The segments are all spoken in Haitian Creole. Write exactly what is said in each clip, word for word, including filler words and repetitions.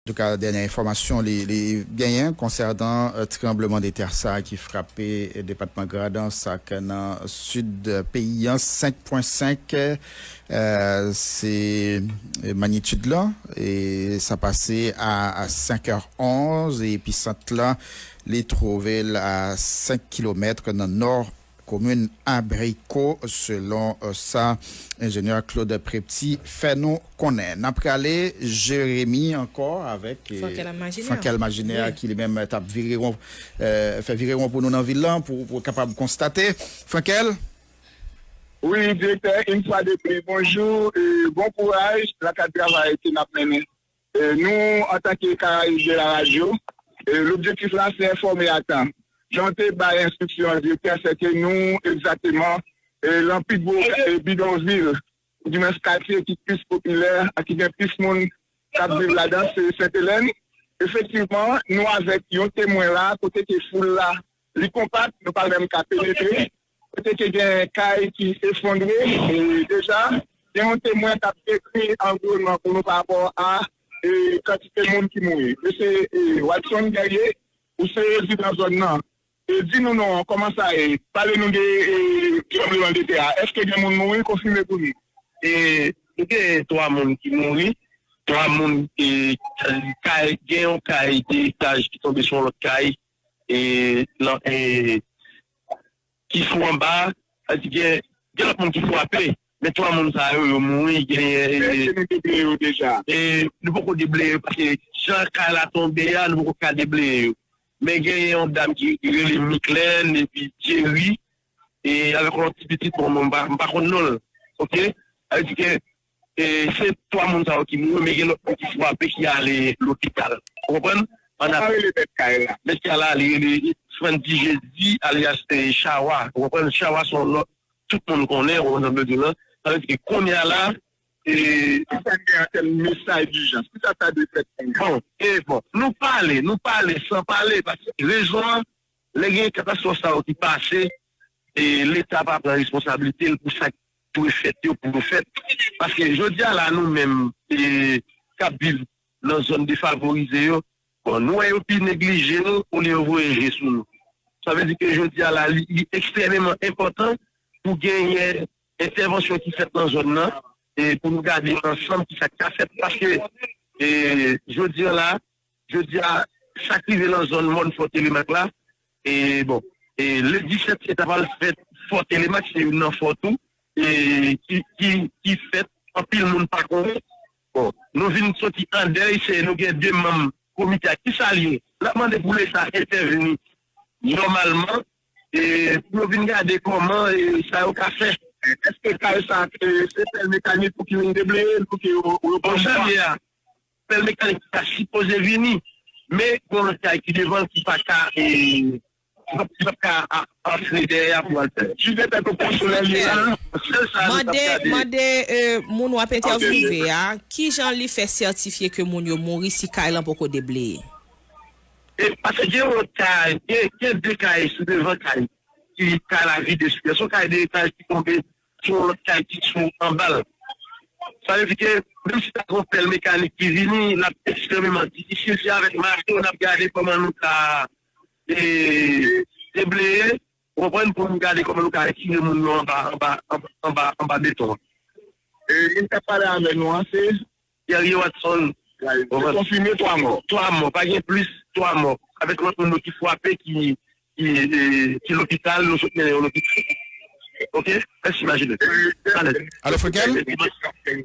Antouka, dènyè enfòmasyon li, li genyen konsènan, euh, tranblemanntè sa a ki frape, euh, depatman Grandans ak nan sid, euh, peyi a, senk pwen senk, euh, se, euh, manyitid la, e sa pase a, a senk è onz, e episant la, li twouve l a senk kilomèt nan nò komin Abriko, selon, euh, sa enjenyè Claude Prepti fè nou konnen. N ap prale Jeremi ankò avèk, euh, Frankel Imaginè. Frankel Imaginè, wi, ki li menm t ap vire won, euh, fè vire won pou nou nan vil lan, pou, pou kapab konstate. Frankel? Wi, direktè, yon fwa de pli, bonjou, e bon kouraj nan kad travay ke n ap mennen. E nou, antanke Caraïbes de la radio, e lobjektif la, se enfòme a tan. Jan w te bay enstriksyon an, direktè, se ke nou, egzakteman, e lan pi gwo, e bidonvil, oudimwens katye ki plis popilè, ak ki gen plis moun k ap viv ladan, se Sentelèn. Efektivman, nou avèk yon temwen la, kote ke foul la, li konpak, nou pa menm ka penetre. Kote ke gen kay ki efondre, e deja, gen yon temwen k ap dekri anviwònman pou nou pa rapò a, e kantite moun ki mouri. Mesye, e Watson Guerrier, ou se rezidan zòn nan. E di nou non, kòman sa ye? Pale nou de, e, tranblemanntè a. Èske gen moun mouri? Konfime pou nou. E, nou gen twa moun ki mouri, twa moun, e, kay, gen yon kay de etaj ki tonbe sou yon lòt kay, e, nan, e, ki sou anba, sa di gen, gen lòt moun ki frape, men twa moun sa yo, yo mouri, genyen, e, Èske nou debleye yo deja? E, nou poko debleye yo, paske jan kay la tonbe a, nou poko ka debleye yo. Men genyen yon dam ki rele Miklèn, epi Jerry, e avèk yon lòt ti pitit, bon, mwen, m pa, m pa konn non l, oke? Sa vle di ke, e, se twa moun sa yo ki mouri, men gen lòt moun ki frape, ki ale lopital. Ou konprann? An Kòman rele mèt kay la? Mèt kay la, li rele Frandy Jezi, alyas, e, Chawa. Ou konprann? Chawa se yon lòt, tout moun konnen, ou konprann sa m vle di w lan. Sa vle di ke kounye a la, e, Kisa n gen an tèm mesaj dijans? Kisa ta dwe fèt kounye a? Bon, e bon, nou pale, nou pale san pale, paske rezon an, lè gen katastwòf sa yo ki pase, e Leta pa pran responsablite l pou sa k dwe fèt yo pou yo fèt. Paske jodi a la, nou menm, e, k ap viv nan zòn defavorize yo, bon, nou wè yo pi neglije nou olye yo voye je sou nou. Sa vle di ke jodi a la, li, li ekstrèmeman enpòtan pou genyen entèvansyon ki fèt nan zòn nan, e pou nou gade ansanm kisa k ka fèt. Paske, e, jodi a la, jodi a, sa k rive nan zòn mòn Fò Telemak la, e bon, e le disèt se ta pral fèt Fò Telemak, se youn nan fò tou, e ki, ki, ki fèt, anpil moun pa konnen. Bon, nou vin soti an dèy, se nou gen de manm komite a. Kisa l ye? N ap mande pou Leta entèvni nòmalman, e pou yo vin gade kòman, e, sa yo ka fè. Èske kay sa, e, se pèl mekanik pou ki vin debleye l, pou ki yo, yo Bon, pran jan l ye a, pèl mekanik ta sipoze vini, men gon lòt kay ki devan l ki pa ka, e, ki p ap, ki p ap ka a, antre dèyè a pou al fè. Jis de tèt ou pèsonèl li la, sèl sa nou t ap Mande, gade. Mande, e, moun w ap entèvyouve a, kijan li fè sètifye ke moun yo mouri si kay lan poko debleye? E, paske gen yon lòt kay, gen, gen de kay sou devan kay, ki kay la vide sou pye. Se yon kay de etaj ki tonbe sou yon lòt kay ki sou anba l. Sa vle di ke, menm si ta gen yon pèl mekanik ki vini, l ap ekstrèmeman difisil. Se avèk mato n ap gade kòman nou ka, e, debleye, ou konprann, pou nou gade kòman nou ka retire moun yo anba, anba, anba, anba, anba beton an. E, moun k ap pale avè nou an, se Guerrier Watson. Guerrier. Ou konprann? Konfime twa mò. Twa mò, pa gen plis, twa mò. Avèk lòt moun yo ki frape, ki, ki, e, ki lopital, nou sot mennen yo lopital. Oke? Mèsi, Imajinè. Alèz. Alo, Frankel?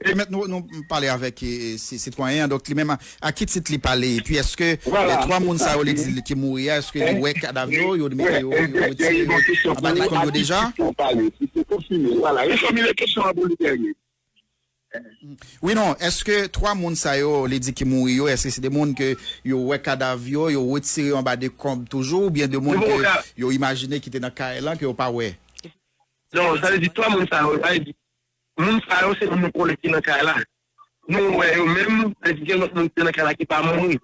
Pèmèt nou, nou pale avèk, e, e, si-, sitwayen an. Donk, li menm, a, a ki tit li pale? Epi, èske, e, twa moun sa yo, li di, ki mouri a, èske li wè kadav yo, yo mete yo, yo retire yo anba dekonm yo deja? Vwala, e fòmile kesyon an pou li, Guerrier. Wi, non, èske twa moun sa yo, li di ki mouri yo, èske se de moun ke yo wè kadav yo, yo retire yo anba dekonm toujou, oubyen de moun ke yo imajine ki te nan kay lan, ke yo pa wè? Non, sa vle di twa moun sa yo, sa vle di moun sa yo se moun nou konnen ki nan kay la. Nou wè yo menm, sa vle di gen lòt moun ki te nan kay la ki pa mouri.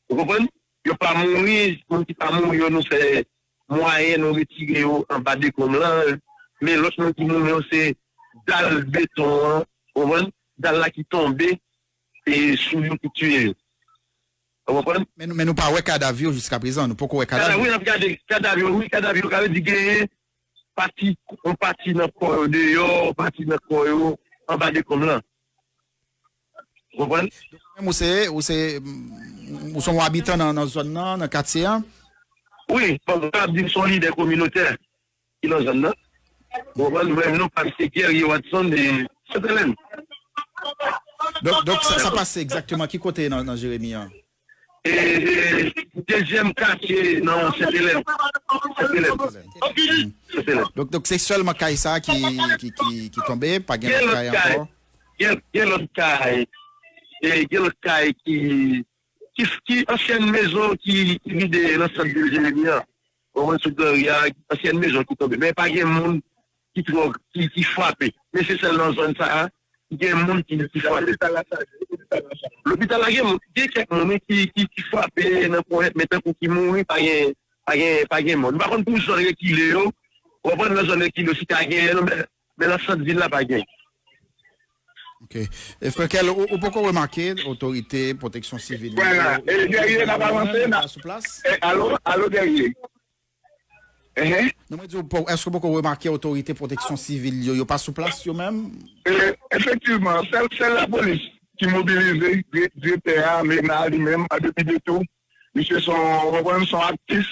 Ou konprann? Yo pa mouri, moun ki pa mouri yo, nou fè mwayen nou retire yo anba dekonm lan, men lòt moun ki mouri yo se dal beton an, ou konprann? Dal la ki tonbe, e sou yo ki tiye yo. Ou konprann? Men nou, men nou pa wè kadav yo jiska prezan, nou poko wè kadav yo. Wi, n ap gade kadav yo, wi, kadav yo, ka vle di genyen pati, yon pati nan kò yo deyò, yon pati nan kò yo anba dekonm lan. Ou konprann? Donk, ou menm, ou se, ou se, mm, ou se yon abitan nan, nan zòn nan, nan katye a? Wi, bon, mwen ap di m se yon lidè kominotè ki nan zòn nan. Ou konprann? Mwen, non pa m se Guerrier Watson de Sentelèn. Donk, donk sa, sa pase egzakteman ki kote nan, nan Jeremi an? E, e, dezyèm katye nan Sentelèn. Sentelèn. Sentelèn. Donk, donk se sèlman kay sa ki, ki, ki, ki tonbe, pa gen lòt kay ankò? Gen, gen lòt kay. E, gen lòt kay ki, ki, ki ansyèn mezon ki, ki vide nan sant vil Jeremi an. Ou konprann, sou Gran Ri a, ansyèn mezon ki tonbe. Men pa gen moun ki twò, ki, ki frape. Men se sèl nan zòn sa a, ki gen moun ki, ki frape. Lopital la gen moun, gen kèk moun, wi, ki, ki, ki frape nan ponyèt, men tankou ki mouri, pa gen, pa gen, pa gen mò. Nou pa konn pou zòn rekile yo, ou konprann, nan zòn rekile yo, si ta genyen, non, men, men nan sant vil la, pa genyen. Ok. E Frankel, ou, ou poko remake otorite pwoteksyon sivil yo, Vwala. E Guerrier, n ap avanse, n ap pa sou plas? E, alo, alo, Guerrier. Ehe. Non, mwen di w, po-, èske w poko remake otorite pwoteksyon sivil yo, yo pa sou plas yo menm? E, efektivman, sèl, sèl lapolis ki mobilize, di-, direktè a, Mena li menm, an depi de tou, misye se yon, w konprann, se yon aktis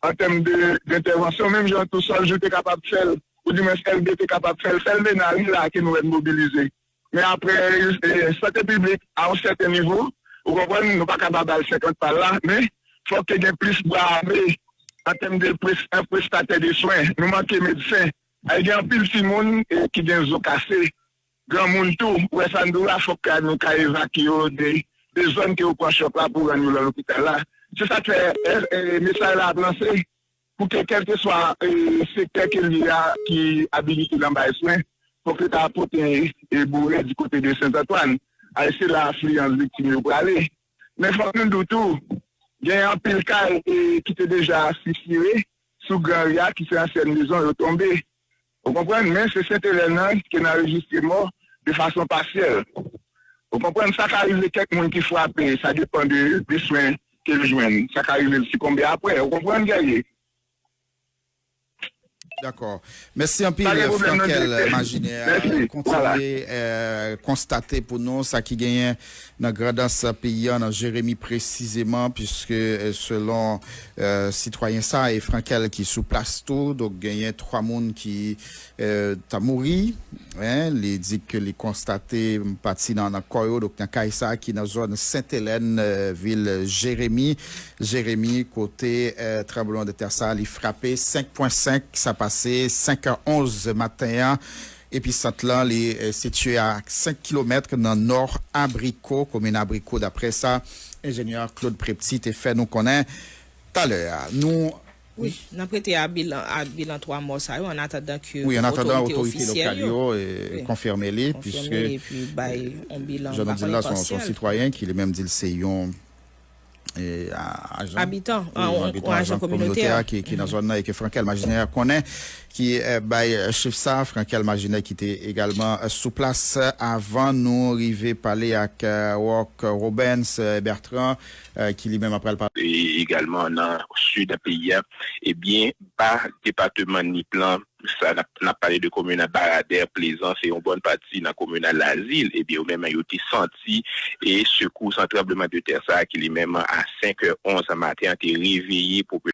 an tèm de, dentèvansyon, menm jan tou Sòl Jou te kapab fè l, oudimwens L B te kapab fè l, sèl Mena li la ke nou wè l mobilize. Men apre, e, sante piblik, a yon sèten nivo, ou konprann, nou pa ka ba bal senkant pal la, men fòk te gen plis bra ame an tèm de pres-, prestatè de swen. Nou manke medsen. Ay gen anpil timoun, e, ki gen zo kase. Granmoun tou, ou wè sa n di w la, fòk ka nou ka evakye yo de, de zòn ke yo pran chòk la pou rann yo nan lopital la. Se sa k fè, e, e, mesaj la ap lanse. Pou ke kèlkeswa, e, sektè ke l ye a ki abilite nan bay swen, fòk yo ta pote, e, boure di kote de Sentantwàn. A, e se la afliyans viktim yo prale. Men fòk nou di w tou, gen anpil kay, e, ki te deja fistire sou Gran Ri a, ki se ansyen mezon yo tonbe. Ou konprann? Men se Sentelèn nan ke n anrejistre mò de fason pasyèl. Ou konprann? Sa ka rive kèk moun ki frape, sa depann de, de swen ke l jwenn. Sa ka rive l sikonbe apre. Ou konprann, Guerrier? Dakò. Mèsi anpil, Frankel Majinè. Kontinye, eh, konstate pou nou sa ki genyen nan Grandans peyi a, nan Jeremi presizeman, piske, eh, selon, eh, sitwayen sa, e Frankel ki sou plas tou, donk genyen twa moun ki, eh, ta mouri. Hein, li di ke li konstate pati nan, nan kò yo, donk nan kay sa ki nan zòn Sentelèn, eh, vil Jeremi. Jeremi, kote, eh, tranbleman de tè sa, li frape senk pwen senk, sa pase senk è onz maten an. Episant lan, li, eh, sitiye a senk kilomèt nan nò Abriko, komin Abriko, daprè sa enjenyè Claude Prepty te fè nou konnen talè a. Nou Wi, n ap rete a bilan, a bilan twa mò sa yo, an atandan ke otorite ofisyèl yo, yo, eh, konfime li, piske, jan nou di l la, se yon, se yon sitwayen ki li menm di l se yon, eh, a-, ajan, abitan, wi, yon abitan, yon ajan kominotè ki, ki nan zòn nan e ke Frankel Majinè konnen, ki, eh, bay, eh, chif sa, Frankel Majinè ki te egalman, eh, sou plas, eh, avan nou rive pale ak, eh, Rock Robens, eh, Bertrand, eh, ki li menm ap pral pale. E egalman nan sid peyi a, ebyen, ba depatman Nip lan, sa n ap, n ap pale de komin Baradè, Plezan, se yon bòn pati nan komin Lazil, ebyen, yo menm yo te santi e sekou san tranbleman de tè sa ki li menm a senk è onz maten an te reveye popilasyon